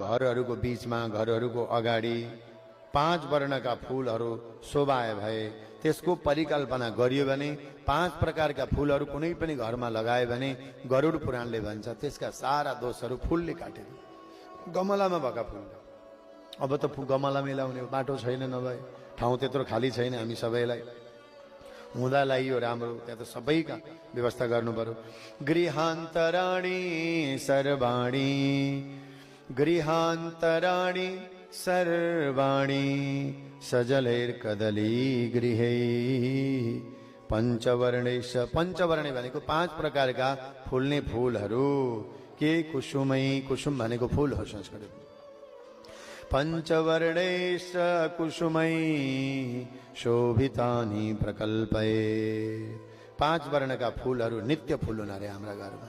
घरहरूको बीचमा, घरहरूको अगाडि 5 वर्णका फूलहरू शोभाए भए त्यसको परिकल्पना गरियो भने 5 प्रकारका फूलहरू कुनै पनि घरमा लगायो भने गरुड पुराणले भन्छ त्यसका सारा दोषहरू फूलले काटेर। गमलामा भएका फूल, अब त गमला मिलाउने बाटो छैन, नभए ठाउँ त्यत्रो खाली छैन, हामी सबैलाई हुँदा लाइयो राम्रो, त्यहाँ त सबैका व्यवस्था गर्नु पर्यो। गृहान्तराणी सर्वाणी, गृहान्तराणी सर्वाणी सजलैर्कदली गृहे पञ्चवर्णेश। पञ्चवर्णे भनेको 5 प्रकारका फुल्ने फूलहरू के कुसुमै, कुसुम भनेको फूल हो संस्कृत। पञ्चवर्णेश कुसुमै शोभितानि प्रकल्पये। 5 वर्णका फूलहरू नित्य फूल हुन रे हाम्रा घरमा।